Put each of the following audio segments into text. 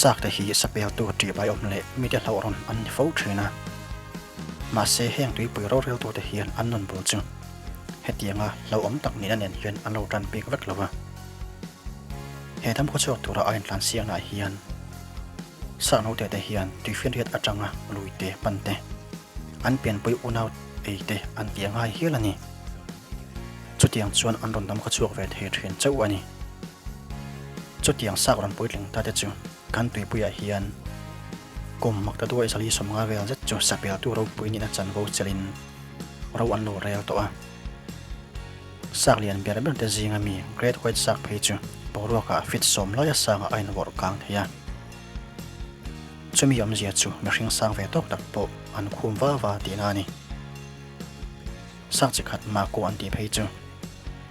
Sâk te hi sapeltu ṭihbaiawm leh mite hlauhrawn an ni fo ṭhin a. Mahse heng tuipui roreltute hian an nun bul chu hetianga hlauhawm tak nihna nen hian an lo tan bik vek lo a. He dam khawchhuak tura a intlan siaknaah hian sâk naute te hian tuifinriat aṭanga luite pan te, an pianpui unau ei te an ti a ngai hial a ni. Chutiang chuan an rawn dam khawchhuak ve thei ṭhin chauh a ni. Chutiang sâk rawn puitling ta te chu kan tuipuiah hian kum makta duai 450 vel zet chu sapeltu ropui nihna chanvo chelhin ro an lo rel tawh a. Sâk lian ber ber te zinga mi Great White Shark phei chu boruakah fit sawm laia sangah a invawrh kang thei a. Chumi awmzia chu mihring sang ve tawk tak pawh an khum va va tihna a ni. Sâk chi khat Mako an tih phei chu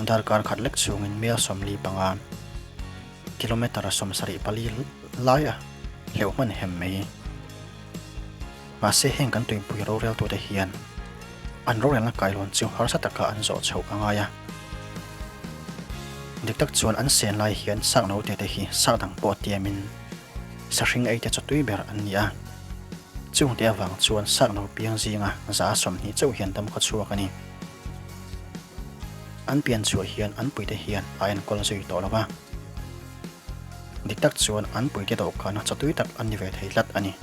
darkar khat lek chhungin mel 45, kilometre 74 laia hleuh hman hem mai. Mahse heng kan tuipui roreltute hian an rorelna kailawn chu harsa taka an zawh chhoh a ngai a. Dik tak chuan an sen lai hian sâk naute te hi sâk dang pawh tiamin sahring ei te chaw tui ber an ni a. Chungte avang chuan sâk no piang zinga 20% chauh hian dam khaw chhuak a ni. An pian chhuah hian an puite hian a enkawl zui tawh lo va. Dik tak chuan an puite dawhkana chaw tui tak an ni ve thei tlat a ni.